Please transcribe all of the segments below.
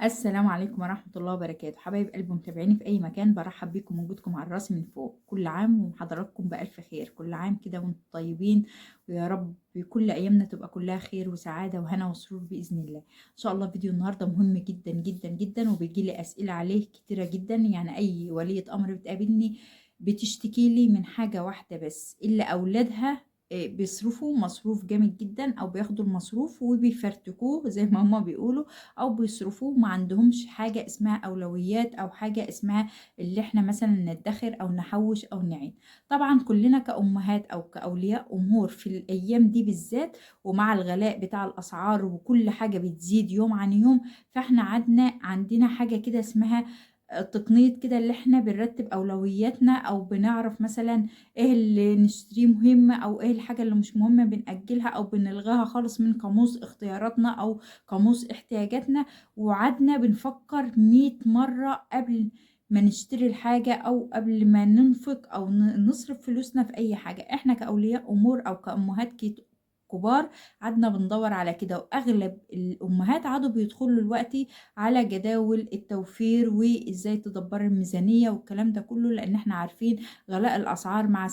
السلام عليكم ورحمة الله وبركاته. حبايب قلب متابعيني في أي مكان، برحب بيكم وجودكم على الراس من فوق. كل عام وحضراتكم بألف خير، كل عام كده وانتم طيبين، ويا رب كل أيامنا تبقى كلها خير وسعادة وهنا وسرور بإذن الله. إن شاء الله فيديو النهاردة مهم جدا جدا جدا، وبيجيلي أسئلة عليه كتيرة جدا. يعني أي ولية أمر بتقابلني بتشتكي لي من حاجة واحدة بس، إلا أولادها بيصرفوا مصروف جامد جدا، او بياخدوا المصروف وبيفرتكوه زي ما هما بيقولوا، او بيصرفوه، ما عندهمش حاجة اسمها اولويات او حاجة اسمها اللي احنا مثلا ندخر او نحوش او نعين. طبعا كلنا كأمهات او كأولياء امور في الايام دي بالذات، ومع الغلاء بتاع الاسعار وكل حاجة بتزيد يوم عن يوم، فاحنا عندنا حاجة كده اسمها تقنية كده اللي احنا بنرتب اولوياتنا، او بنعرف مثلا ايه اللي نشتريه مهم او ايه الحاجة اللي مش مهمة بنأجلها او بنلغيها خالص من قاموس اختياراتنا او قاموس احتياجاتنا. وعدنا بنفكر 100 مرة قبل ما نشتري الحاجة او قبل ما ننفق او نصرف فلوسنا في اي حاجة. احنا كأولياء امور او كأمهات كبار عدنا بندور على كده، واغلب الامهات عادوا بيدخلوا دلوقتي على جداول التوفير وازاي تدبر الميزانية والكلام ده كله، لان احنا عارفين غلاء الاسعار مع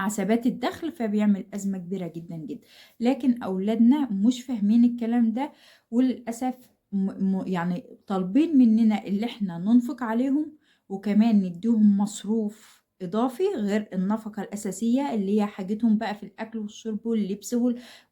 ثبات الدخل فبيعمل أزمة كبيرة جدا جدا. لكن أولادنا مش فاهمين الكلام ده، وللأسف يعني طالبين مننا اللي احنا ننفق عليهم، وكمان نديهم مصروف إضافي غير النفقة الأساسية اللي هي حاجتهم بقى في الأكل والشرب واللبس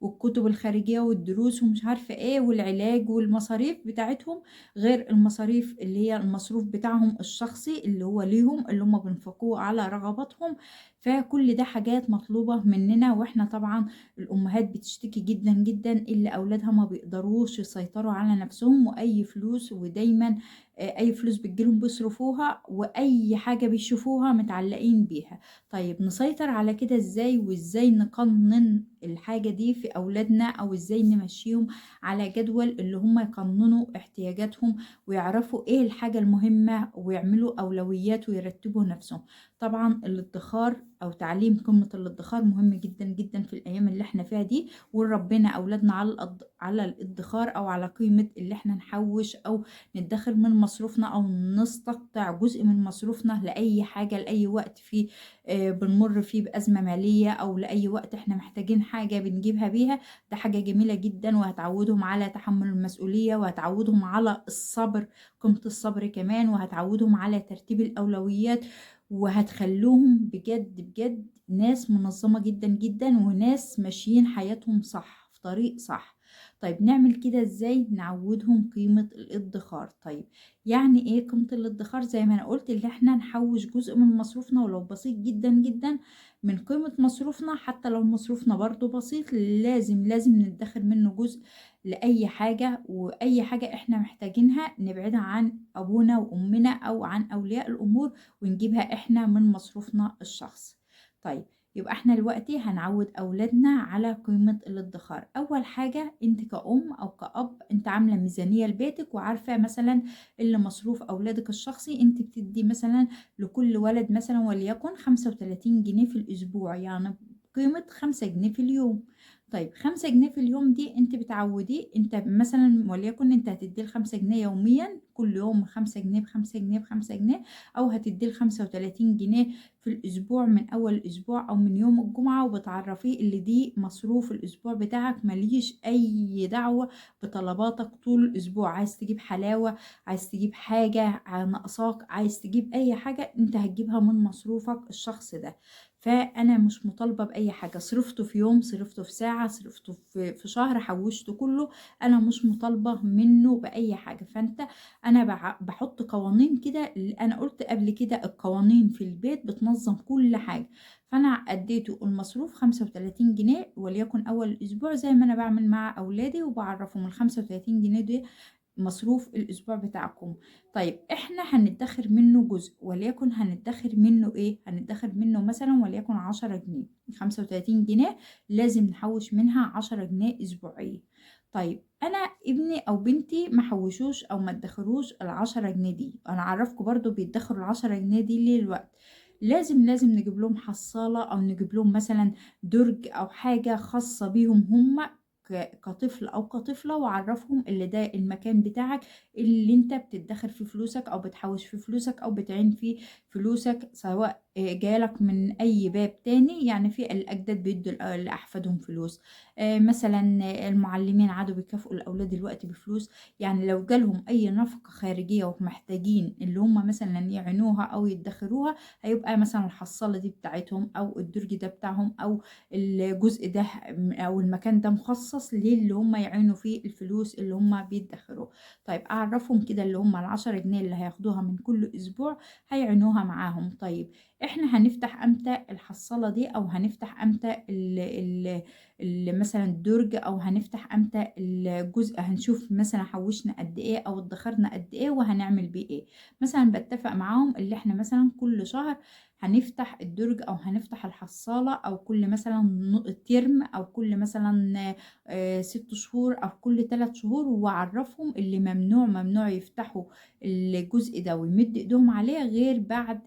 والكتب الخارجية والدروس ومش عارفة إيه والعلاج والمصاريف بتاعتهم، غير المصاريف اللي هي المصروف بتاعهم الشخصي اللي هو ليهم اللي هم بينفقوه على رغباتهم. فكل ده حاجات مطلوبة مننا، واحنا طبعا الأمهات بتشتكي جدا جدا اللي أولادها ما بيقدروش يسيطروا على نفسهم، وأي فلوس ودايما أي فلوس بتجيلهم بيصرفوها، وأي حاجة بيشوفوها متعلقين بيها. طيب نسيطر على كده ازاي، وازاي نقنن الحاجة دي في أولادنا، أو ازاي نمشيهم على جدول اللي هم يقننوا احتياجاتهم ويعرفوا ايه الحاجة المهمة ويعملوا أولويات ويرتبوا نفسهم. طبعا الادخار او تعليم قيمة الادخار مهم جدا جدا في الايام اللي احنا فيها دي، ونربينا اولادنا على الادخار او على قيمة اللي احنا نحوش او ندخر من مصروفنا او نستقطع جزء من مصروفنا لاي حاجة لاي وقت في بنمر فيه بأزمة مالية، او لاي وقت احنا محتاجين حاجة بنجيبها بيها. ده حاجة جميلة جدا، وهتعودهم على تحمل المسؤولية، وهتعودهم على الصبر، قيمة الصبر كمان، وهتعودهم على ترتيب الأولويات، وهتخلوهم بجد بجد ناس منظمة جدا جدا، وناس ماشيين حياتهم صح في طريق صح. طيب نعمل كده ازاي؟ نعودهم قيمة الادخار. طيب يعني ايه قيمة الادخار؟ زي ما انا قلت اللي احنا نحوش جزء من مصروفنا ولو بسيط جدا جدا من قيمة مصروفنا، حتى لو مصروفنا برضو بسيط لازم ندخر منه جزء لأي حاجة، وأي حاجة احنا محتاجينها نبعدها عن أبونا وأمنا أو عن أولياء الأمور ونجيبها احنا من مصروفنا الشخصي. طيب يبقى احنا دلوقتي هنعود أولادنا على قيمة الادخار. أول حاجة انت كأم أو كأب انت عاملة ميزانية لبيتك، وعارفة مثلا اللي مصروف أولادك الشخصي، انت بتدي مثلا لكل ولد مثلا وليكن 35 جنيه في الأسبوع، يعني قيمة 5 جنيه في اليوم. طيب 5 جنيه في اليوم دي انت بتعوديه، انت مثلا وليكن انت هتديه 5 جنيه يوميا، كل يوم 5 جنيه ب5 جنيه ب5 جنيه، او هتديه 35 جنيه في الاسبوع من اول الاسبوع او من يوم الجمعة، وبتعرفيه اللي دي مصروف الاسبوع بتاعك، ماليش اي دعوة بطلباتك طول الاسبوع. عايز تجيب حلاوة، عايز تجيب حاجة ناقصاك، عايز تجيب اي حاجة انت هتجيبها من مصروفك الشخص ده. فانا مش مطالبة باي حاجة، صرفته في يوم، صرفته في ساعة، صرفته في شهر، حوشته كله، انا مش مطالبة منه باي حاجة. فانت انا بحط قوانين كده، انا قلت قبل كده القوانين في البيت بتنظم كل حاجة. فانا اديته المصروف 35 جنيه وليكن اول الاسبوع، زي ما انا بعمل مع اولادي وبعرفهم ال 35 جنيه دي مصروف الاسبوع بتاعكم. طيب احنا هندخر منه جزء، وليكن هندخر منه ايه؟ هندخر منه مثلا وليكن 10 جنيه، 35 جنيه لازم نحوش منها 10 جنيه اسبوعية. طيب انا ابني او بنتي ما حوشوش او ما ادخروش ال10 جنيه دي، انا اعرفكم برضو بيدخروا ال10 جنيه دي ليه الوقت. لازم نجيب لهم حصالة، او نجيب لهم مثلا درج او حاجة خاصة بيهم هم كطفل أو كطفلة، وعرّفهم اللي ده المكان بتاعك اللي أنت بتدّخر فيه فلوسك أو بتحوّش فيه فلوسك أو بتعين فيه فلوسك، سواء جالك من أي باب تاني. يعني في الأجداد بيدّوا لأحفادهم فلوس، مثلًا المعلمين عادوا بيكافئوا الأولاد دلوقتي بفلوس، يعني لو جالهم أي نفقة خارجية ومحتاجين اللي هم مثلًا يعينوها أو يدّخروها، هيبقى مثلًا الحصّالة دي بتاعتهم أو الدرج ده بتاعهم أو الجزء ده أو المكان ده مخصص للي هم يعينوا فيه الفلوس اللي هم بيدخروها. طيب أعرفهم كده اللي هم ال10 جنيه اللي هياخدوها من كل أسبوع هيعينوها معاهم. طيب إحنا هنفتح إمتى الحصالة دي، أو هنفتح إمتى ال ال ال مثلًا الدرج، أو هنفتح إمتى الجزء، هنشوف مثلًا حوشنا قد إيه أو ادخرنا قد إيه وهنعمل بيه إيه. مثلًا باتفق معاهم اللي إحنا مثلًا كل شهر هنفتح الدرج أو هنفتح الحصالة، أو كل مثلًا ترم، أو كل مثلًا 6 شهور، أو كل 3 شهور، وأعرفهم اللي ممنوع، ممنوع يفتحوا الجزء ده ويمدوا إيدهم عليه غير بعد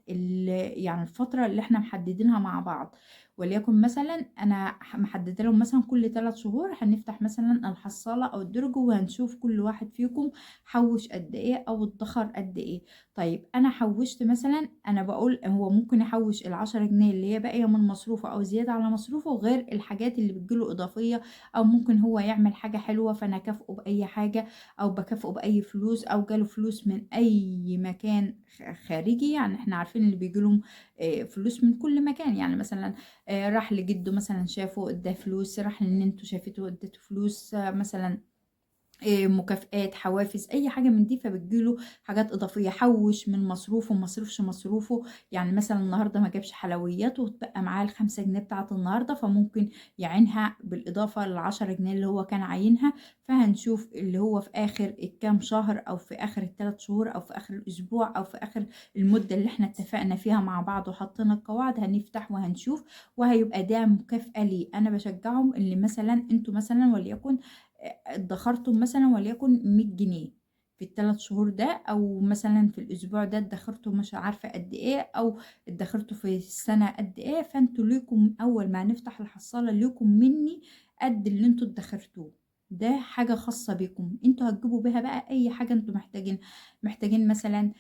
يعني الفترة اللي إحنا محددينها مع بعض. وليكن مثلًا أنا محددة لهم مثلًا كل 3 شهور هنفتح مثلًا الحصالة أو الدرج، وهنشوف كل واحد فيكم حوش قد إيه أو ادخر قد إيه. طيب أنا حوشت مثلًا، أنا باقول هو ممكن يحوش ال10 جنيه اللي هي باقية من مصروفه أو زيادة على مصروفه، غير الحاجات اللي بتيجي له إضافية، أو ممكن هو يعمل حاجة حلوة فأنا أكافئه بأي حاجة، أو باكافئه بأي فلوس، أو جاله فلوس من أي مكان خارجي. يعني إحنا عارفين اللي بييجي لهم فلوس من كل مكان، يعني مثلًا راح لجده مثلًا شافه ادّاه فلوس، راح لننته شافته ادّته فلوس، مثلًا مكافآت، حوافز، أي حاجة من دي، فبتيجي له حاجات إضافية. حوّش من مصروفه، ما صرفش مصروفه، يعني مثلًا النهارده ما جابش حلويات واتبقى معاه ال5 جنيه بتاعة النهارده، فممكن يعينها بالإضافة لل10 جنيه اللي هو كان عاينها. فهنشوف اللي هو في آخر الكام شهر، أو في آخر ال3 شهور، أو في آخر الأسبوع، أو في آخر المدة اللي إحنا اتفقنا فيها مع بعض وحطينا القواعد، هنفتح وهنشوف، وهيبقى ده مكافأة ليه. أنا باشجعهم اللي مثلًا أنتم مثلًا وليكن ادخرتم مثلًا وليكن 100 جنيه في ال3 شهور ده، أو مثلًا في الأسبوع ده ادخرتوا مش عارفة قد إيه، أو ادخرتوا في السنة قد إيه، فأنتم ليكم أول ما هنفتح الحصالة ليكم مني قد اللي أنتم ادخرتوه، ده حاجة خاصة بيكم، أنتم هتجيبوا بيها بقى أي حاجة أنتم محتاجينها. محتاجين مثلًا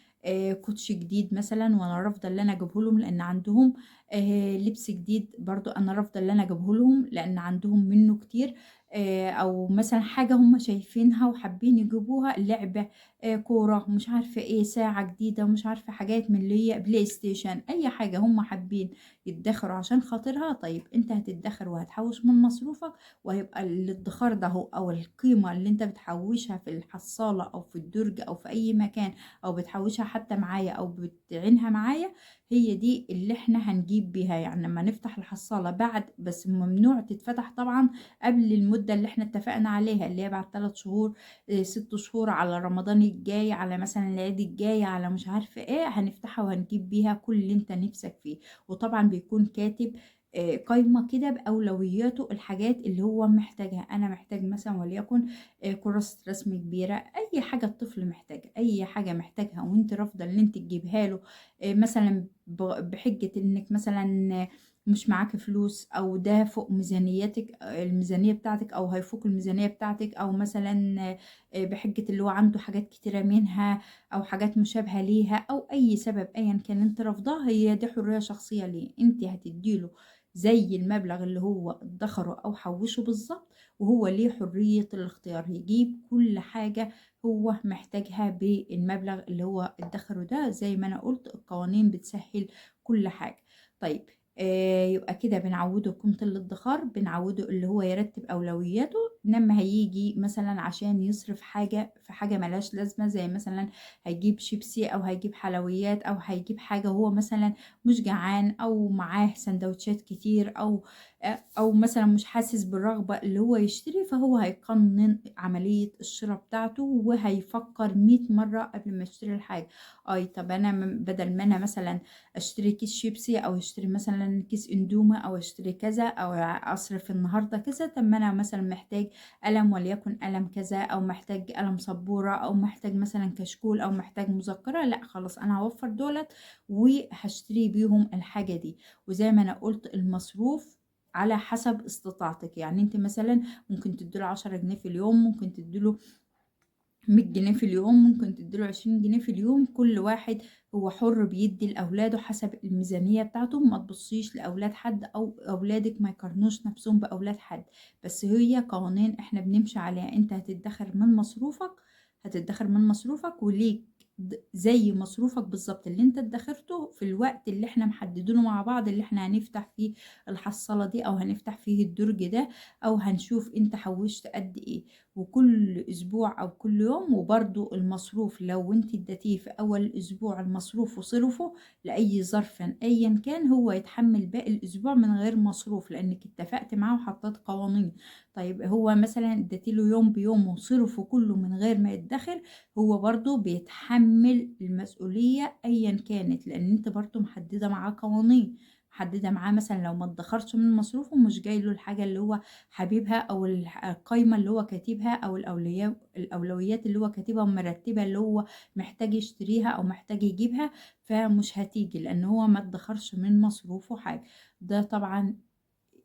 كوتشي جديد مثلًا، وأنا رافضة اللي أنا أجيبه لهم لأن عندهم لبس جديد برضه أنا رافضة اللي أنا أجيبه لهم لأن عندهم منه كتير، أو مثلًا حاجة هُم شايفينها وحابين يجيبوها، لعبة، كورة، مش عارفة إيه، ساعة جديدة، مش عارفة حاجات من اللي هي PlayStation، أي حاجة هُم حابين يدخروا عشان خاطرها. طيب أنت هتدخر وهتحوش من مصروفك، وهيبقى الادخار ده أهو، أو القيمة اللي أنت بتحوشها في الحصالة أو في الدرج أو في أي مكان، أو بتحوشها حتى معايا أو بتعينها معايا، هي دي اللي إحنا هنجيب بيها. يعني لما نفتح الحصالة بعد، بس ممنوع تتفتح طبعًا قبل المدة اللي إحنا اتفقنا عليها، اللي هي بعد 3 شهور، 6 شهور، على رمضان الجاي، على مثلًا العيد الجاي، على مش عارفة إيه، هنفتحها وهنجيب بيها كل اللي أنت نِفْسك فيه. وطبعًا بيكون كاتب قايمة كده بأولوياته، الحاجات اللي هو محتاجها. أنا محتاج مثلًا وليكن كراسة رسم كبيرة، أي حاجة الطفل محتاجها، أي حاجة محتاجها وأنتِ رافضة إن أنتِ تجيبيها له، مثلًا بحجة إنِّك مثلًا مش معاكِ فلوس، أو ده فوق ميزانيتِك، الميزانية بتاعتِك، أو هيفوق الميزانية بتاعتِك، أو مثلًا بحجة اللي هو عنده حاجات كتيرة منها أو حاجات مشابهة ليها، أو أي سبب أيًا كان أنتِ رافضاه، هي دي حرية شخصية ليه، أنتِ هتدّي له زي المبلغ اللي هو ادخره أو حوّشه بالضبط، وهو ليه حرية الاختيار، يجيب كل حاجة هو محتاجها بالمبلغ اللي هو ادخره ده. زي ما أنا قُلت القوانين بتسهّل كل حاجة. طيب يبقى كده بنعوّده قيمة الادخار، بنعوّده اللي هو يرتّب أولوياته لمّا هييجي مثلًا عشان يصرف حاجة في حاجة ما لهاش لازمة، زي مثلًا هيجيب شيبسي أو هيجيب حلويات أو هيجيب حاجة وهو مثلًا مش جعان، أو معاه سندوتشات كتير، أو مثلًا مش حاسس بالرغبة اللي هو يشتري، فهو هيقنن عملية الشرا بتاعته وهيفكر 100 مرة قبل ما يشتري الحاجة. أي طب أنا بدل ما أنا مثلًا أشتري كيس شيبسي أو أشتري مثلًا كيس إندومي أو أشتري كذا أو أصرف النهارده كذا، طب ما أنا مثلًا محتاج قلم وليكن قلم كذا، أو محتاج قلم سبورة، أو محتاج مثلًا كشكول، أو محتاج مذكرة، لأ خلاص أنا هاوفّر دُولة وهاشتري بيهم الحاجة دي. وزي ما أنا قُلت المصروف على حسب استطاعتك. يعني انت مثلا ممكن تديله 10 جنيه في اليوم، ممكن تديله 100 جنيه في اليوم، ممكن تديله 20 جنيه في اليوم. كل واحد هو حر بيدي لأولاده حسب الميزانية بتاعته. ما تبصيش لأولاد حد أو أولادك ما يقارنوش نفسهم بأولاد حد، بس هي قوانين احنا بنمشي عليها. انت هتدخر من مصروفك، هتدخر من مصروفك وليك زي مصروفك بالظبط اللي انت ادخرته في الوقت اللي احنا محددينه مع بعض، اللي احنا هنفتح فيه الحصالة دي او هنفتح فيه الدرج ده، او هنشوف انت حوشت قد ايه، وكل اسبوع او كل يوم. وبرضو المصروف لو انت اديتيه في اول اسبوع المصروف وصرفه لاي ظرف ايا كان، هو يتحمل باقي الاسبوع من غير مصروف لانك اتفقت معاه وحطيت قوانين. طيب هو مثلا اديتيله يوم بيوم وصرفه كله من غير ما يدخر، هو برضو بيتحمل المسؤولية ايا كانت، لان انت برضو محددة معاه قوانين، محددة معاه مثلا لو ما ادخرش من مصروفه مش جاي له الحاجة اللي هو حبيبها او القايمة اللي هو كاتبها او الأولويات اللي هو كاتبها ومرتبها اللي هو محتاج يشتريها او محتاج يجيبها، فمش هتيجي لان هو ما ادخرش من مصروفه حاجة. ده طبعا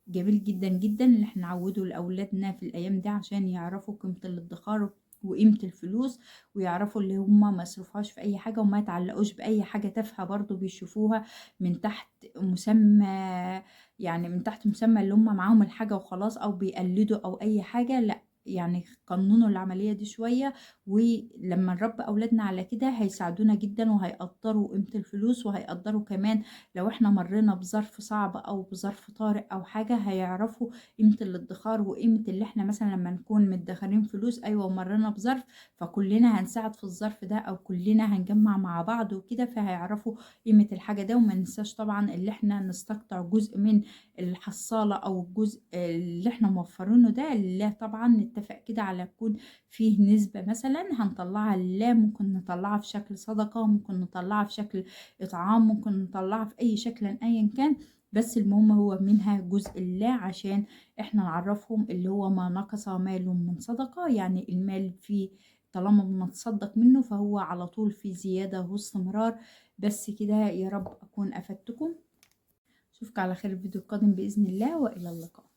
جميل جدا جدا اللي احنا نعوده لأولادنا في الأيام دي عشان يعرفوا قيمة الادخار وقيمة الفلوس، ويعرفوا اللي هم ما يصرفوهاش في أي حاجة وما يتعلقوش بأي حاجة تافهة برضو بيشوفوها من تحت مسمى، يعني من تحت مسمى اللي هم معاهم الحاجة وخلاص، أو بيقلدوا أو أي حاجة. لا، يعني قننوا العملية دي شوية، ولما نربي أولادنا على كده هيساعدونا جدا وهيقدروا قيمة الفلوس، وهيقدروا كمان لو احنا مرينا بظرف صعب أو بظرف طارئ أو حاجة هيعرفوا قيمة الادخار وقيمة اللي احنا مثلا لما نكون مدخرين فلوس، أيوة ومرينا بظرف فكلنا هنساعد في الظرف ده أو كلنا هنجمع مع بعض وكده، فهيعرفوا قيمة الحاجة ده. وما ننساش طبعا اللي احنا نستقطع جزء من الحصالة أو الجزء اللي احنا موفرينه ده، اللي طبعا نتفق كده على يكون فيه نسبة مثلا هنطلعها لله، ممكن نطلعها في شكل صدقة، ممكن نطلعها في شكل إطعام، ممكن نطلعها في أي شكل أيا كان، بس المهم هو منها جزء الله عشان احنا نعرفهم اللي هو ما نقص مال من صدقة، يعني المال فيه طالما بنتصدق منه فهو على طول في زيادة واستمرار. بس كده، يا رب أكون أفدتكم. أشوفك على خير الفيديو القادم بإذن الله، وإلى اللقاء.